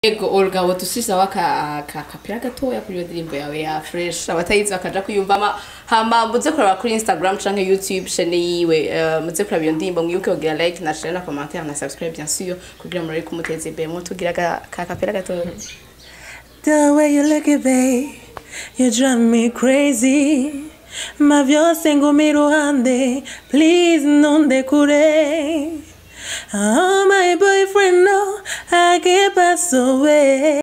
Ego Olga, wotusiza waka kapira gatoya kuri iyo ndirimbo yawe ya Fresh, abatayizi bakaja kuyumvama. Hama muze kuraba kuri Instagram canke YouTube chaîne yiwe, muze kuraba iyo ndirimbo, mwibuke kugira like na share na commentaire na subscribe bien sûr, kugira murebe kumuteza imbere. Mutugira ka kapira gatoya. The way you look at babe, you drive me crazy. Ma vyose nguma iruhande, please nundekure. Oh, my boyfriend, no, I can't pass away.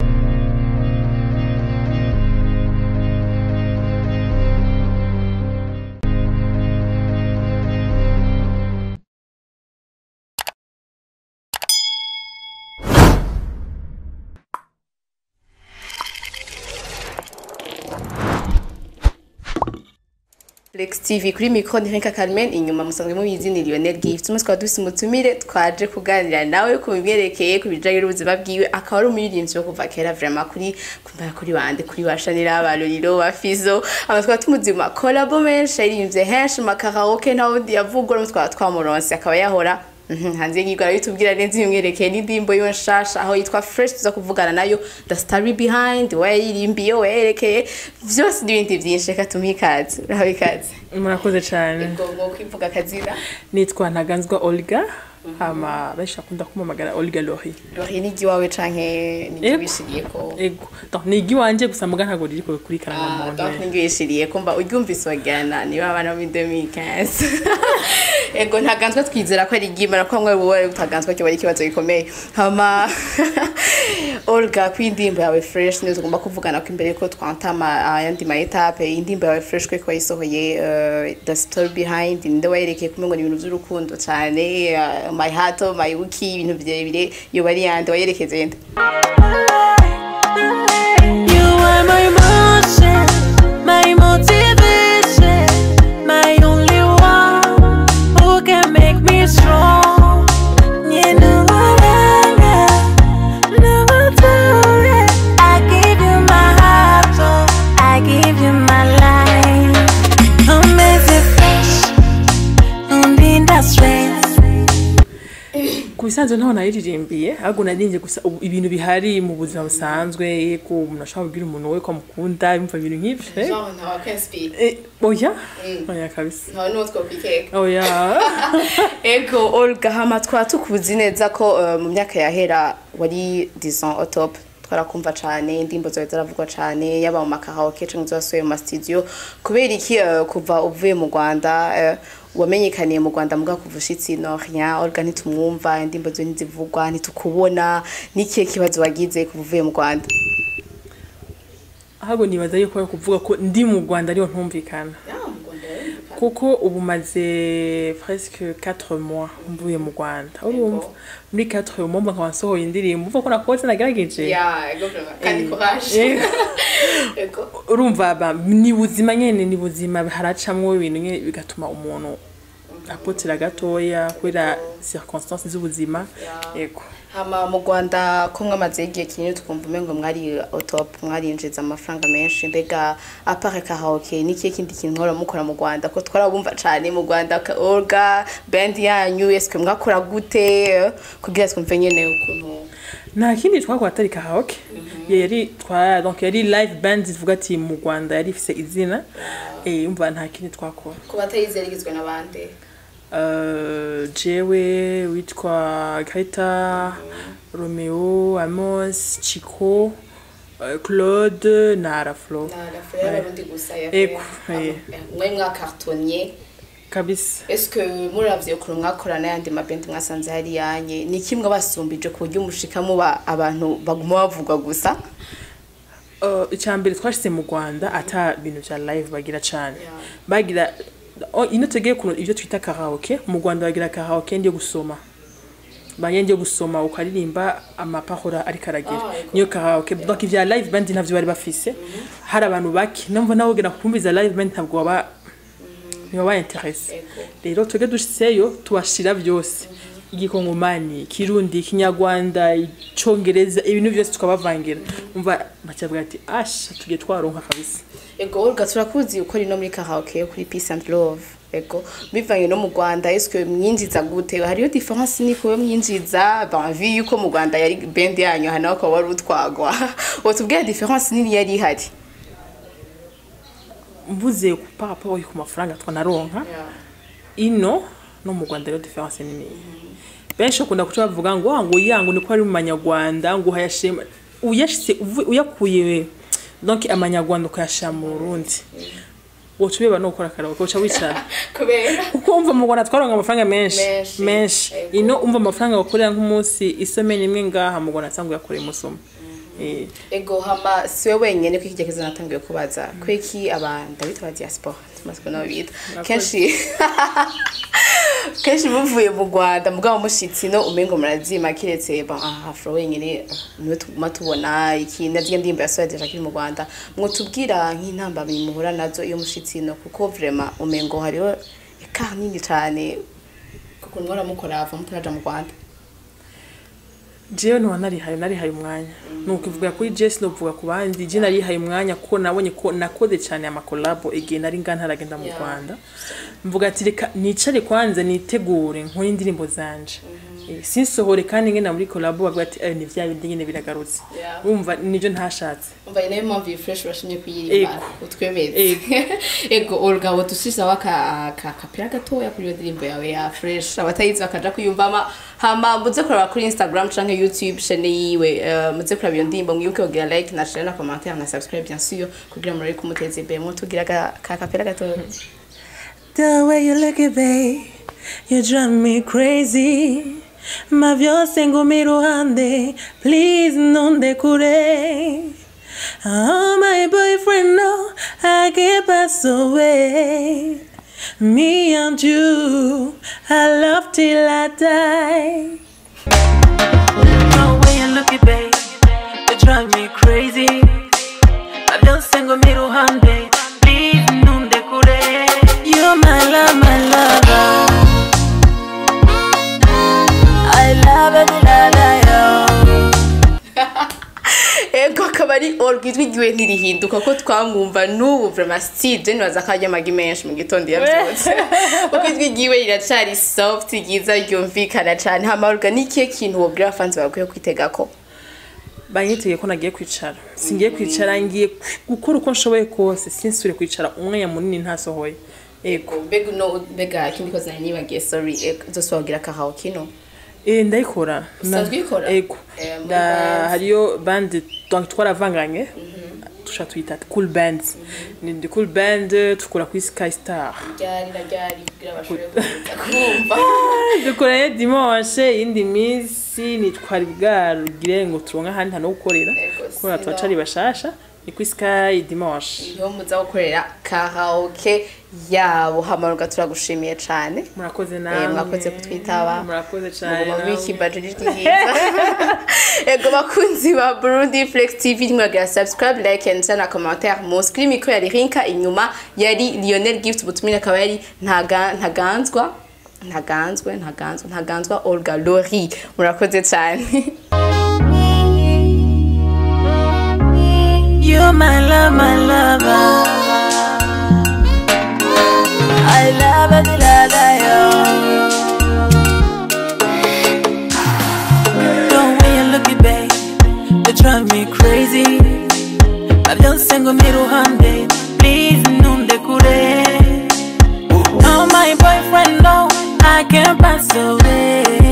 Lex TV, kuri micro ni Renka Carmen, inyuma musanzwe mubizi ni Lionel Gift. Umunsi twaba dufise umutumire, twaje kuganira nawe ku bimwerekeye, ku bijanye n'ubuzima bwiwe. Akaba ari umuririmbyi wo kuva kera vraiment, kuri kumva kuri bande, kuri ba Shanira, ba Lolilo, ba Fizo. Aba twaba tumuzi mu collabo menshi, yaririmbye henshi mu karaoke, nta wundi yavugwa. Umunsi twaba twamuronse, akaba yahora hanze y'igihugu, arabitubwira neza ibimwerekeye n'indirimbo yiwe nshasha aho yitwa Fresh. Tuza kuvugana nayo, the story behind, wayirimbiye, wayerekeye vyose n'ibindi byinshi. Reka tumuhe ikaze. Uraho, ikaze. Murakoze cyane. Ngo kwivuga akazina. Nitwa Ntaganzwa Olga, hama benshi bakunda kumpamagara Olga Lori. Lori ni iry'iwawe canke ni Ego. iry'wishiriyeko? Ego, donc ni iry'iwanje gusa, muga ntabwo riri kuri Ah, karangamuntu. donc ni iry'wishiriyeko, mba uryumvise wagana niba abana bo muri 2015. Ego, Ntaganzwa, twizera ko ari iry'Imana, ko bamwe buba Utaganzwa cyo bari ikibazo gikomeye. Hama Olga, ku indirimbo yawe Fresh niyo tugomba kuvugana ko imbere ko twantama ayandi ma étape. Indirimbo yawe Fresh ko wayisohoye, the story behind, ninde wayerekeye? Kumengo ni ibintu by'urukundo cyane, my heart, my wiki, ibintu birebire, yoba ari yande, wayerekeze nde? You are my motion, my motivation, my only one who can make me strong. You know what I never do it. I give you my heart, oh, I give you my life. Amazing fresh, undinda stress. Ku bisanzwe ntaho nayiririmbiye, ahubwo naririmbye gusa ibintu bihari mu buzima busanzwe. Yego, umuntu ashobora kubwira umuntu we ko amukunda, yumva ibintu nk'ivyo. Jean ntawa kwinspire? Oya, oya kabisa. Ntawe n'uwo twokwikeka. Oya. Ego Olga, hama twaba tukuzi neza ko mu myaka yahera wari, disons, au top, twarakumva cane, indirimbo zawe zaravugwa cane, yaba mu makaraoke canke zasohoye mu ma studio. Kubera iki kuva uvuye mu Rwanda, wamenyekaniye mu Rwanda, muga kuva ushitse ino, rien? Olga ntitumwumva, indirimbo zawe ntizivugwa, ntitukubona. Nikihe kibazo wagize kuva uvuye mu Rwanda? Ahubwo nibaza yuko ari kuvuga ko ndi mu Rwanda ariyo ntumvikana, kuko ubu maze presque 4 mois mvuye mu Rwanda. Urumva muri 4 mois nkaba nsohoye indirimbo, uvuga ko nakoze, nagerageje. Ya, ego vraiment, kandi courage. Ego. Urumva ni buzima nyene, ni buzima, haracamwo ibintu nyene bigatuma umuntu apotera gatoya kubera circonstances z'ubuzima. Ego. Hama mu Rwanda ko mwamaze igihe kinini, tukumva umengo mwari au top, mwarinjiza amafaranga menshi. Mbega à part karaoke, ni ikihe kindi kintu mwahora mukora mu Rwanda, ko twarabumva cane mu Rwanda Olga band yanyu? Eske mwakora gute kugira twumve nyene ukuntu? Nta kindi twakora atari karaoke. Yari twa donc yari live band, ivuga ati mu Rwanda yari ifise izina. Umva, nta kindi twakora. Ku batayizi, yarigizwe n'abandi? Jewe witwa Greta, Romeo, Amos, Chico, Claude na Araflo. Na la fleur y'Abarundi gusa ya? Ego, eh. Mwe mwakartonye. Kabisa. Eske muravye ukuntu mwakora n'ayandi mabendi mwasanze hariyanye, ni kimwe basumbije ku buryo mushika muba abantu baguma bavugwa gusa? Icya mbere, twashyize mu Rwanda ata bintu vya live bagira cane. Bagira, oh, ino tegeye kuntu ibyo twita karaoke mu Rwanda, bagira karaoke ndiyo gusoma, banye ndiyo gusoma, ukaririmba amapahora ariko aragira. Ah, ego. Niyo karaoke. Donc ivya live band ntavyo bari bafise, hari abantu bake. Numva nawe ugenda kumviza live band, ntabwo waba ntibaba intéressé. Rero twebwe dushitseyo tubashira byose, igikongomani, kirundi, ikinyarwanda, icongereza, ibintu byose tukabavangira. Umva bacavuga ati asha tugiye twaronka kabisa. Ego Olga, turakuzi ukora ino muri karaoke yo kuri Peace and Love. Ego, bivanye no mu Rwanda, eske mwinjiza gute? Hariyo différence ni kuba mwinjiza, bon, vu yuko mu Rwanda yari band yanyu, hano akaba wari utwagwa. Wotubwira différence nini yari ihari? Mvuze par rapport ku mafaranga twanaronka ino no mu Rwanda, rero différence nini. Benshi bakunda kuca bavuga ngo "Ah, ngo yango niko ari mu manyarwanda," ngo hayashema uyashitse uyakuye, donc amanyarwanda ukayashira mu Burundi, woca ubeba no gukora karaoke, woca wicara. Kubera? Kuko umva, mu Rwanda twaronka amafaranga menshi. Menshi. Menshi. Ego. Ino umva, amafaranga wakorera nk'umunsi, isomeni imwe ngaha, mu Rwanda nsanga uyakoreye umunsi umwe. Ego, hama siwe wenyene ko iki kibazo natangiye kubaza kweki abantu ndabita ba diaspora, tumaze kubona bita kenshi kenshi muvuye mu Rwanda, mugabo mushitsi no umengo murazima, kiretse ba Afro wenyene niwe tuguma tubona. Iki nazye ndimba yasohoye déjà kiri mu Rwanda. Mwotubwira nk'intambamyi muhura nazo iyo mushitsi no, kuko vraiment umengo hariho écart nini cane kuko mwora mukora ava mutaraja mu Rwanda? Jewe ntuba narihaye umwanya, ni ukuvuga kuri je, sinovuga ku bandi. Je narihaye umwanya kuko nabonye ko nakoze cyane amakolabo igihe nari nga ntaragenda mu Rwanda. Mvuga ati reka nicare kwanza nitegure nkore indirimbo zanje. Sinsohore kandi ngenda muri collabo bavuga ati "Eh, ni vya bindi nyene biragarutse." Urumva nivyo ntashatse. Umva, ni nayo mpamvu iyi Fresh urashimye kuyiririmba. Ego. Utwemeze. Ego Olga, wotusizaho aka kapira gatoya kuri iyo ndirimbo yawe ya Fresh, abatayizi bakaja kuyumvama. Hama muze kuraba kuri Instagram canke YouTube chaîne yiwe, muze kuraba iyo ndirimbo, mwibuke kugira like na share na commentaire na subscribe bien sûr, kugira murebe kumuteza imbere. Mutugira ka kapira gatoya. The way you look at babe, you drive me crazy. Ma vyose nguma iruhande, please nundekure. Oh, my boyfriend, no, I can't pass away. Me and you, I love till I die. The way you look at babe, you drive me crazy. Ma vyose nguma iruhande, please nundekure. You're my love, my lover. I love it, la la yo. Ego, akaba ari Olga, ijwi ryiwe ntirihinduka ko twamwumva n'ubu. Vraiment style, nibaza ko arya amagi menshi mu gitondo iyo avyutse, kuko ijwi ryiwe riracari soft, ryiza, ryumvikana cane. Hama Olga, ni ikihe kintu wobwira abafanzi bawe bakwiye kwitegako? Banyiteye ko nagiye kwicara, singiye kwicara, ngiye gukora uko nshoboye kose sinsubire kwicara umwanya munini ntasohoye. Ego. Mbega no mbega ikindi koze nari nibagiye, sorry. Ego, uzosubira karaoke no? Ndayikora. Usanzwe uyikora? Ego. Muri Da band? Hariyo band, donc twaravanganye tusha tuyita Cool Band. Ni the Cool Band, tukora kuri Sky Star. Ryari na ryari kugira bashobore kuza kumva? Dukoranye dimanche, iyindi minsi nitwari bwarugire ngo turonke ahandi hantu ho gukorera. Ego, kubera sino. turacari bashasha. Ni kuri Sky dimanche. Niho muza gukorera karaoke yabo. Hamaruka, turagushimiye cane. Murakoze namwe. Mwakoze kutwitaba. Murakoze cane Muguma namwe. mubika ijwi ryiza. Ego, bakunzi ba Burundi Flex TV, mwagira subscribe, like and share na commentaire. Munsi kuri micro yari Rinka, inyuma yari Lionel Gift, ubutumire akaba yari Ntaganzwa Ntaganzwe Ntaganzwa Ntaganzwa Olga Lori. Murakoze cyane. You're my love, my lover. I love it, la la yo. The way you look at babe, you drive me crazy. Ma byose nguma iruhande, please nundekure. Oh, my boyfriend, no, I can't pass away.